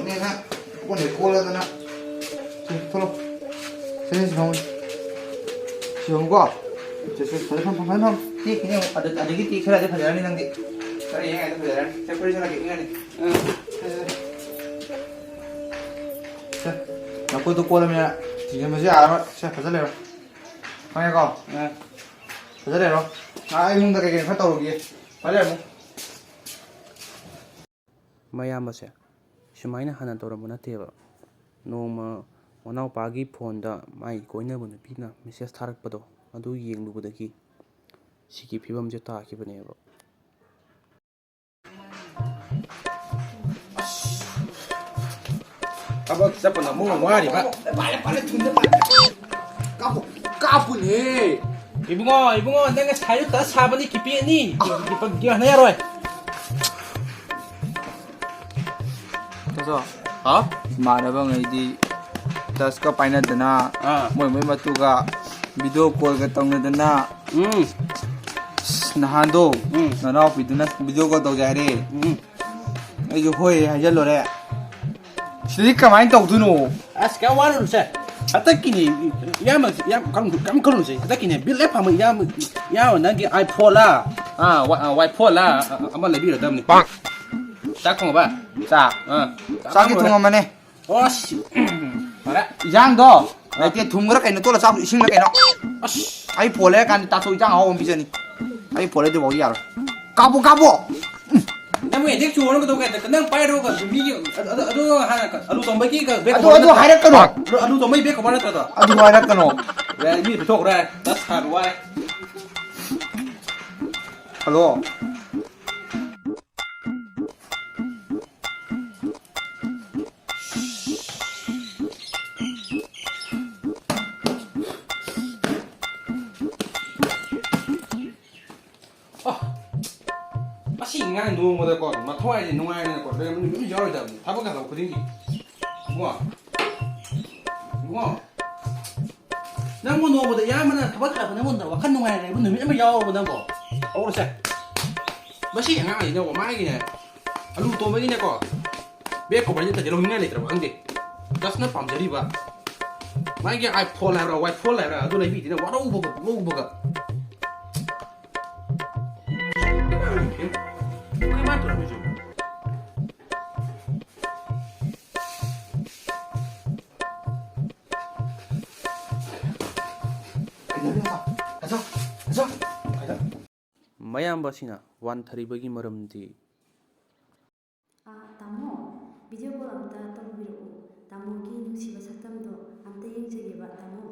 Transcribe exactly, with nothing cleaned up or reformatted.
ꯅꯦꯅ ꯀꯣꯟꯗꯩ ꯀꯣꯜꯂꯗꯅ꯫ ꯁꯤ, ꯊꯣꯛꯂꯛꯑꯣ꯫ ꯁꯤ, ꯁꯤ ꯐꯝꯃꯨ꯫ ꯁꯤ ꯐꯝꯃꯨꯀꯣ꯫ ꯁꯤ, ꯁꯤ, ꯐꯖ ꯐꯝ, ꯐꯖ ꯐꯝ꯫ ꯇꯦꯛꯈꯤꯅꯤ ꯑꯃꯨꯛ꯫ ꯑꯗ-, ꯑꯗꯒꯤ ꯇꯦꯛꯊꯔꯛꯑꯗꯤ ꯐꯖꯔꯅꯤ ꯅꯪꯗꯤ꯫ ꯈꯔ ꯌꯦꯡꯉꯉꯩꯗ ꯐꯖꯔꯅꯤ꯫ ꯁꯦ, ꯐꯨꯔꯤꯠ ꯁꯦꯠꯂꯒꯦ, ꯏꯪꯉꯅꯤ꯫ ꯑꯥ꯫ ꯁꯦ, ꯁꯦ꯫ ꯅꯈꯨꯠꯇꯣ ꯀꯣꯜꯂꯃꯤꯅ ꯊꯤꯡꯖꯤꯟꯕꯁꯨ ꯌꯥꯔꯔꯣꯏ꯫ ꯁꯦ, ꯐꯖ ꯂꯩꯔꯣ꯫ ꯈꯪꯉꯦꯀꯣ? ꯑꯥ꯫ ꯐꯖ ꯂꯩꯔꯣ꯫ ꯑꯥ, ꯑꯩ ꯏꯃꯨꯡꯗ ꯀꯩ ꯀꯩꯅꯣ ꯈꯔ ꯇꯧꯔꯨꯒꯦ꯫ ꯐꯖ ꯂꯩꯔꯝꯃꯣ꯫ ꯃꯌꯥꯝꯕꯁꯦ ꯁꯨꯃꯥꯏꯅ ꯍꯥꯟꯅ ꯇꯧꯔꯝꯕ ꯅꯠꯇꯦꯕ꯫ ꯅꯣꯡꯃ ꯃꯅꯥꯎꯄꯥꯒꯤ ꯐꯣꯟꯗ ꯃꯥꯒꯤ ꯀꯣꯏꯅꯕ ꯅꯨꯄꯤꯅ ꯃꯦꯁꯦꯖ ꯊꯥꯔꯛꯄꯗꯣ, ꯑꯗꯨ ꯌꯦꯡꯂꯨꯕꯗꯒꯤ ꯁꯤꯒꯤ ꯐꯤꯕꯝꯁꯦ ꯇꯥꯈꯤꯕꯅꯦꯕ꯫ ꯊꯕꯛ ꯆꯠꯄꯅ ꯑꯃꯨꯛ ꯋꯥꯔꯤꯕ꯫ ꯄꯥꯏꯔꯦ, ꯄꯥꯏꯔꯦ, ꯊꯨꯝꯗ ꯄꯥꯏꯔꯦ꯫ ꯀꯥꯞꯄꯨ, ꯀꯥꯞꯄꯨꯅꯦ꯫ ꯏꯕꯨꯡꯉꯣ, ꯏꯕꯨꯡꯉꯣ, ꯅꯪ ꯉꯁꯥꯏꯁꯨ ꯇꯁ ꯁꯥꯕꯅꯤ, ꯀꯤꯄꯦꯠꯅꯤ꯫ ꯀꯤꯄꯦꯠ ꯍꯥꯟꯅ ꯌꯥꯔꯣꯏ꯫ ꯇꯥꯆꯧ, ꯍꯥꯎ? ꯏꯃꯥꯟꯅꯕꯉꯩꯗꯤ ꯇꯁꯀ ꯄꯥꯏꯅꯗꯅ, ꯑꯥ꯫ ꯃꯣꯏ ꯃꯣꯏ ꯃꯇꯨꯒ ꯚꯤꯗꯤꯑꯣ ꯀꯣꯜꯒ ꯇꯧꯅꯗꯅ, ꯎꯝ꯫ ꯑꯁ, ꯅꯍꯥꯟꯗꯣ, ꯎꯝ꯫ ꯅꯅꯥꯎꯄꯤꯗꯨꯅ ꯚꯤꯗꯤꯑꯣ ꯀꯣꯜ ꯇꯧꯖꯦ ꯍꯥꯏꯔꯦ꯫ ꯎꯝ꯫ ꯑꯩꯁꯨ ꯍꯣꯏ ꯍꯥꯏꯖꯜꯂꯨꯔꯦ꯫ ꯁꯤꯗꯤ ꯀꯃꯥꯏꯅ ꯇꯧꯗꯣꯏꯅꯣ? ꯑꯁ, ꯀꯌꯥꯝ ꯋꯥꯔꯨꯅꯨꯁꯦ꯫ ꯍꯟꯗꯛꯀꯤꯅꯤ, ꯏꯌꯥꯝꯕ, ꯏꯌꯥꯝꯕ, ꯀꯔꯝ, ꯀꯔꯝ ꯈꯜꯂꯨꯁꯦ? ꯍꯟꯗꯛꯀꯤꯅꯦ, ꯕꯤꯜ ꯍꯦꯛ ꯐꯪꯕ, ꯏꯌꯥꯝꯕ, ꯏꯌꯥꯝꯕ, ꯅꯪꯒꯤ iPhone ꯂꯥ, ꯑꯥ, ꯋꯥ-, ꯑꯥ, iPhone ꯂꯥ, ꯑ-, ꯑꯃ ꯂꯩꯕꯤꯔꯗꯕꯅꯤ꯫ ꯄꯥꯛ꯫ ꯆꯥꯛ ꯊꯣꯡꯉꯕ? ꯆꯥꯛ꯫ ꯑꯥ꯫ ꯆꯥꯛ ꯆꯥꯛꯇꯤ ꯂꯣꯏꯔꯦ꯫ ꯊꯣꯡꯉꯝꯃꯅꯦ꯫ ꯑꯁ꯫ ꯐꯔꯦ꯫ ꯏꯟꯖꯥꯡꯗꯣ ꯂꯩꯇꯦ, ꯊꯨꯝ ꯈꯔ ꯀꯩꯅꯣ ꯇꯣꯠꯂ ꯆꯥꯕ, ꯏꯁꯤꯡꯂ ꯀꯩꯅꯣ꯫ ꯑꯁ꯫ ꯑꯩ ꯐꯣꯟ ꯂꯩꯔꯀꯥꯟꯗ ꯇꯥꯊꯣꯛ ꯏꯟꯖꯥꯡ ꯑꯍꯥꯎꯕ ꯑꯃ ꯄꯤꯖꯅꯤ꯫ ꯑꯩ ꯐꯣꯟ ꯂꯩꯗ꯭ꯔꯤꯐꯥꯎꯗꯤ ꯌꯥꯔꯣꯏ꯫ ꯀꯥꯞꯄꯣ, ꯀꯥꯞꯄꯣ꯫ ꯅꯪ ꯑꯦꯗꯤꯛ ꯆꯨꯔꯒ ꯀꯩꯗꯧꯒꯦ? ꯅꯪ ꯄꯥꯏꯔꯣ, ꯃꯤꯒꯤ ꯑꯗꯨ, ꯑꯗꯨ, ꯑꯗꯨ ꯍꯥꯟꯅ ꯑꯂꯨ ꯇꯣꯝꯕꯒꯤ ꯕꯦꯛ ꯑꯗꯨ, ꯀꯣꯕꯔ ꯑꯗꯨ ꯅꯠꯇ꯭ꯔꯣ? ꯍꯥꯏꯔꯛꯀꯅꯣ꯫ ꯑꯂꯨ, ꯑꯂꯨ ꯇꯣꯝꯕꯒꯤ ꯕꯦꯛ ꯀꯣꯕꯔ ꯅꯠꯇ꯭ꯔꯣ ꯑꯗꯣ? ꯑꯗꯨ ꯍꯥꯏꯔꯛꯀꯅꯣ꯫ ꯑꯦ, ꯃꯤ ꯄꯤꯊꯣꯛꯈ꯭ꯔꯦ꯫ ꯇꯁ ꯁꯥꯕ ꯋꯥꯏ꯫ ꯍꯜꯂꯣ꯫ ꯑ, ꯃꯁꯤ ꯉꯥꯡ ꯅꯣꯡꯃꯗꯀꯣ, ꯃꯊꯧ ꯍꯥꯏꯁꯦ ꯅꯨꯡꯉꯥꯏꯔꯦꯅꯀꯣ, ꯂꯩꯔꯝꯕ ꯅꯨꯃꯤꯠ ꯑꯃ ꯌꯥꯎꯔꯣꯏꯗꯕꯅꯤ꯫ ꯊꯕꯛ ꯍꯜꯂꯛꯄ ꯈꯨꯗꯤꯡꯒꯤ꯫ ꯏꯕꯨꯡꯉꯣ, ꯏꯕꯨꯡꯉꯣ, ꯅꯪꯕꯨ ꯅꯣꯡꯃꯗ ꯏꯌꯥꯝꯕꯅ ꯊꯕꯛ ꯍꯜꯂꯛꯄ ꯅꯪꯉꯣꯟꯗ ꯋꯥꯈꯜ ꯅꯨꯡꯉꯥꯏꯔꯦ ꯍꯥꯏꯕ ꯅꯨꯃꯤꯠ ꯑꯃ ꯌꯥꯎꯔꯕ ꯅꯪꯕꯣ? ꯍꯧꯔꯁꯦ꯫ ꯃꯁꯤ ꯑꯉꯥꯡꯁꯤꯅꯀꯣ, ꯃꯥꯒꯤꯅꯦ, ꯑꯂꯨ ꯇꯣꯝꯕꯒꯤꯅꯦꯀꯣ, ꯕꯦꯛ ꯀꯣꯕꯔꯁꯦ ꯅꯠꯇ꯭ꯔꯗꯤ ꯂꯧꯅꯤꯡꯉꯥꯏ ꯂꯩꯇ꯭ꯔꯕ ꯈꯪꯗꯦ꯫ ꯖꯁꯅ ꯄꯥꯝꯖꯔꯤꯕ ꯃꯥꯒꯤ ꯑꯥꯏꯐꯣꯟ ꯍꯥꯏꯕ꯭ꯔꯥ, ꯋꯥꯏꯐꯣꯟ ꯍꯥꯏꯕ꯭ꯔꯥ, ꯑꯗꯨ ꯂꯩꯕꯤꯗꯦꯅ ꯋꯥꯔꯧꯕꯒ ꯄꯨꯛꯂꯧꯕꯒ꯫ ꯀꯩ ꯃꯥ ꯇꯧꯔꯝꯃꯤꯁꯤꯕꯣ? ꯀꯩꯗꯧꯔꯦ? ꯃꯌꯥꯝꯕꯁꯤꯅ ꯋꯥꯟꯊꯔꯤꯕꯒꯤ ꯃꯔꯝꯗꯤ? ꯑꯥ, ꯇꯥꯃꯣ, ꯚꯤꯗꯤꯑꯣ ꯀꯣꯜ ꯑꯝꯇ ꯇꯧꯕꯤꯔꯛꯑꯣ꯫ ꯇꯥꯃꯣꯒꯤ ꯅꯨꯡꯁꯤꯕ ꯁꯛꯇꯝꯗꯣ ꯑꯝꯇ ꯌꯦꯡꯖꯒꯦꯕ, ꯇꯥꯃꯣ꯫